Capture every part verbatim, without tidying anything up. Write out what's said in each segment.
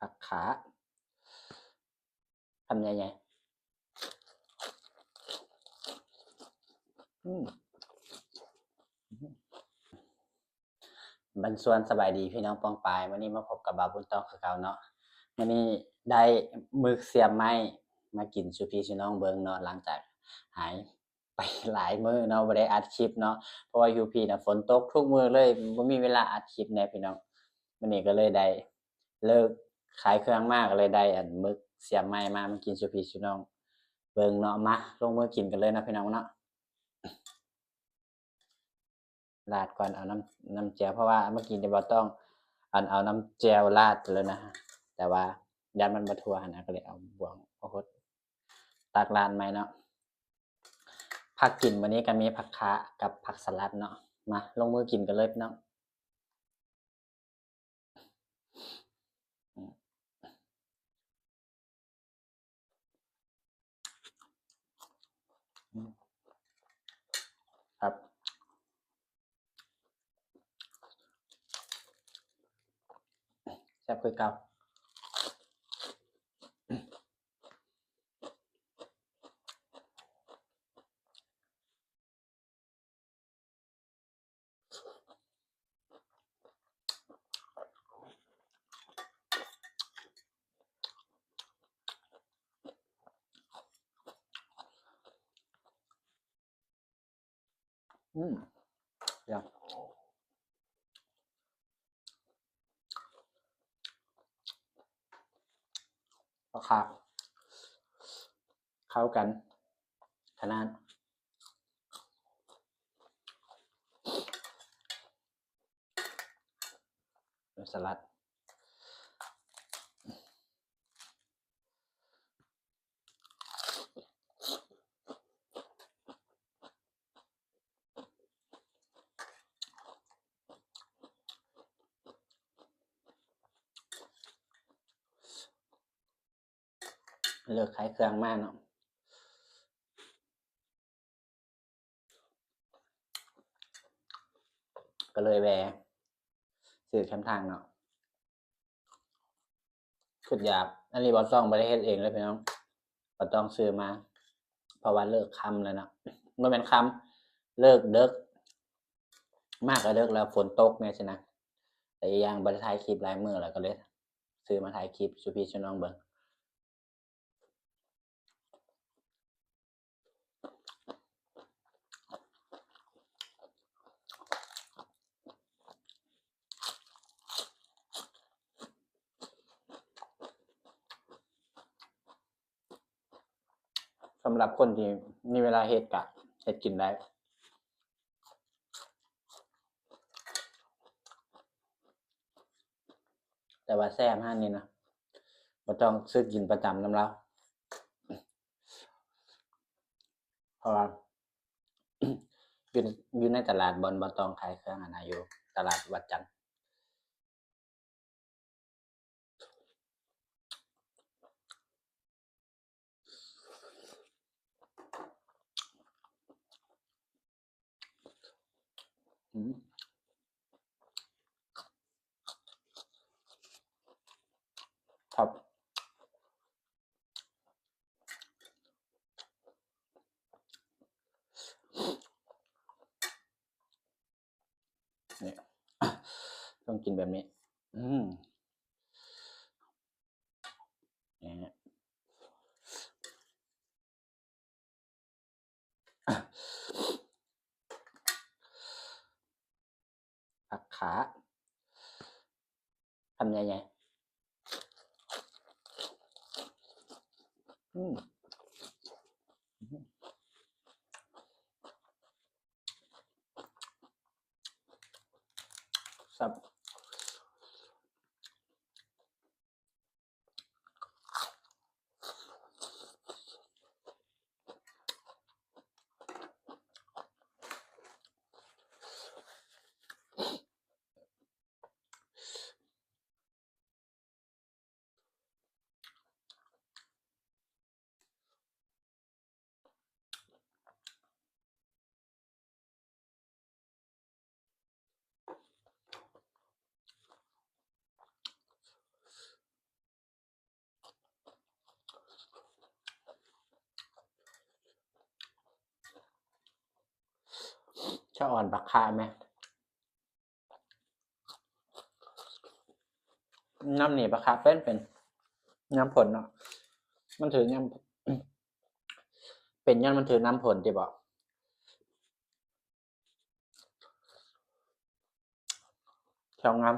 ผักขา คำใหญ่ๆ อืม บันส่วนสบายดีพี่น้องป้องปาย มื้อนี้มาพบกับบ่าวบุญต้องคือเก่าเนาะ มื้อนี้ได้หมึกเสียบไม้มากินสู่พี่สู่น้องเบิ่งเนาะ หลังจากหายไปหลายมื้อเนาะ บ่ได้อัดคลิปเนาะ เพราะว่าอยู่พี้น่ะฝนตกทุกมื้อเลย บ่มีเวลาอัดคลิปแน่พี่น้อง มื้อนี้ก็เลยได้เลิกขายเครื่องมา ก็เลยได้อันหมึกเสียบไม้มา มากินสู่พี่สู่น้องเบิ่งเนาะ มาลงมือกินกันเลยเนาะพี่น้องเนาะ ราดก่อน เอาน้ำ น้ำแจ่ว เพราะว่าเมื่อกี้เนี่ยบ่าวต้อง อัน เอาน้ำแจ่วราดแล้วนะ แต่ว่าย้านมันบ่ทั่วหั้นนะ ก็เลยเอาบ่วง โอ้โห ตักราดใหม่เนาะ ผักกินวันนี้ก็มีผักคะกับผักสลัดเนาะ มาลงมือกินกันเลยพี่น้อง ครับ แซ่บคือเก่า อืม เดี๋ยว ราคา เข้ากัน ขนาด สลัด เลิกขายเครื่องมาเนาะ ก็เลยแวะซื้อแคมทางเนาะ คืออยาก อันนี้บ่าวต้องบ่ได้เฮ็ดเองเลยพี่น้อง บ่าวต้องซื้อมา เพราะว่าเลิกค่ำแล้วเนาะ บ่แม่นค่ำ เลิกดึก มากก็ดึกแล้วฝนตกเนี่ยสินะ แต่อีกอย่างบ่ได้ถ่ายคลิปหลายมื้อแล้วก็เลย ซื้อมาถ่ายคลิปสู่พี่สู่น้องเบิ่ง สำหรับคนที่มีเวลาเฮ็ดกะเฮ็ดกินได้ แต่ว่าแซ่บฮะนี่นะ บ่ต้องซื้อกินประจำนำลาว เพราะว่า อยู่ อยู่ในตลาดบ่อน บ่ต้องขายเครื่องอะนะ อยู่ตลาดวัดจันทร์ อืม ครับ นี่ ต้องกินแบบนี้ อืม นี่ ผักขา คำใหญ่ๆ อืม ครับ อื จะอ่อนปลาคาไหม น้ำหนีบปลาคาเป็นเป็น น้ำผลเนาะ มันถือน้ำ เป็นย้อนมันถือน้ำผลที่บอก แถวงาม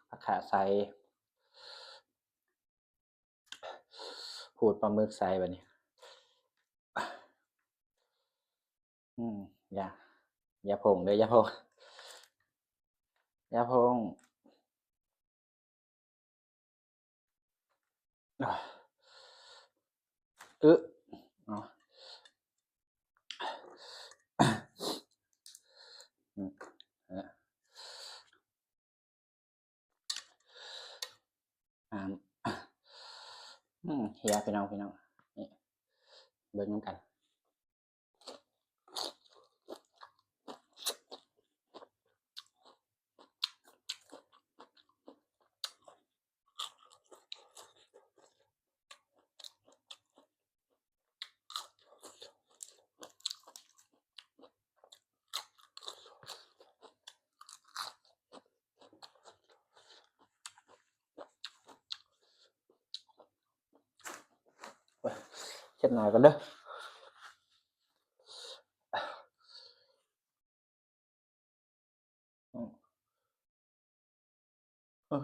ผักขาใส่ ขูดปลาหมึกใส่บัดนี้ อืม อย่า อย่าพงเด้อ อย่าพง อย่าพง อ่ะ อึ เอา อืม เออ อ่า อืม เฮียพี่น้อง พี่น้อง นี่ เบิ่งนำกัน เช็ดหน้ากันเด้อ อืม เออ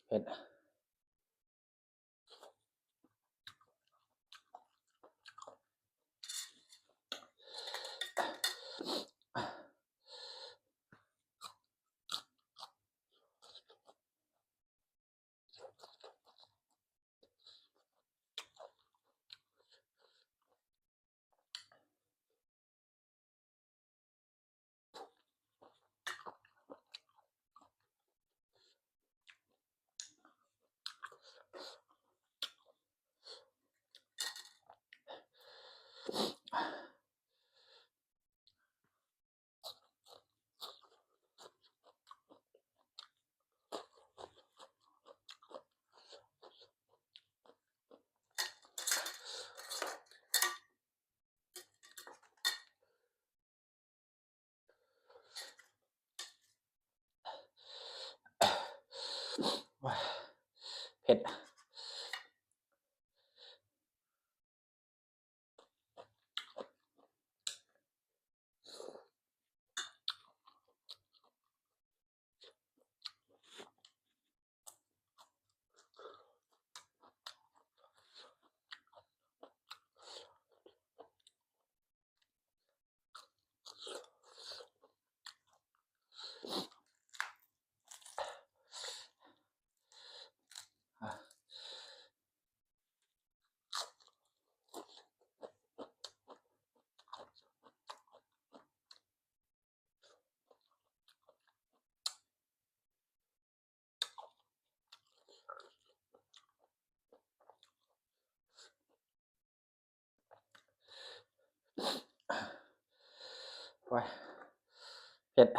เผ็ด เผ็ด โอ้ย เผ็ด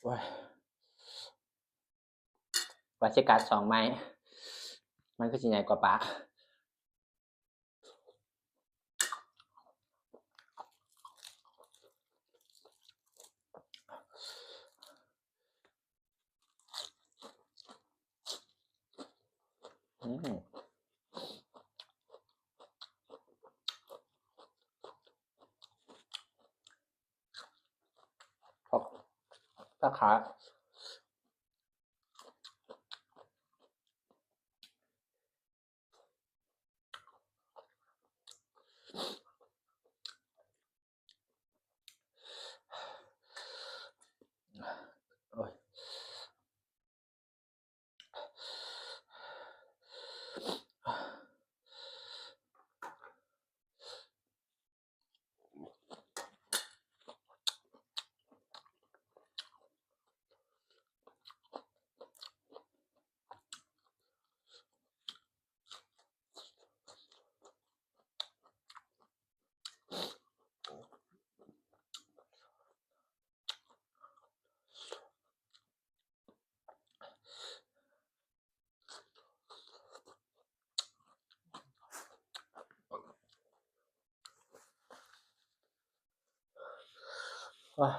โอ้ย ว่าสิกัดสองไม้ มันคือสิใหญ่กว่าปาก. อืม ผัก ผักขา โอ้ย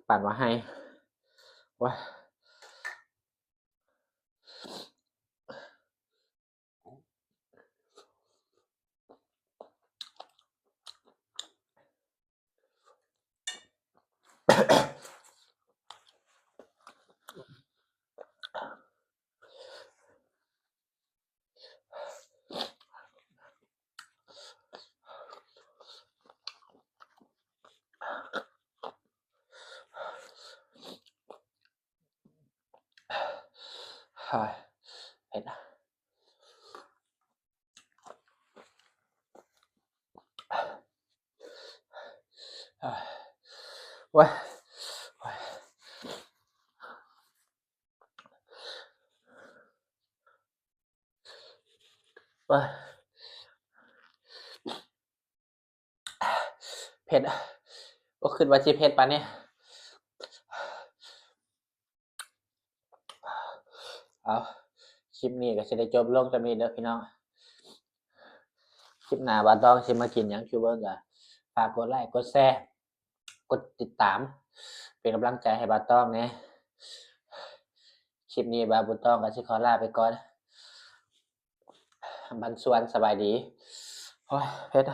ปั่นมาให้ ว้า เฮ้ย เผ็ดอะ เฮ้ย เฮ้ย เฮ้ย เผ็ด บ่คิดว่าสิเผ็ดปานนี้ เอา คลิปนี้ก็สิได้จบลงส่ำนี้เด้อพี่น้อง คลิปหน้าบ่าวตองสิมากินหยังสู่เบิ่ง ก็ฝากกดไลค์ กดแชร์ กดติดตาม เป็นกำลังใจให้บ่าวตองแหน่ คลิปนี้บ่าวตองก็สิขอลาไปก่อน บันสวน สบายดี โอ้ย เผ็ด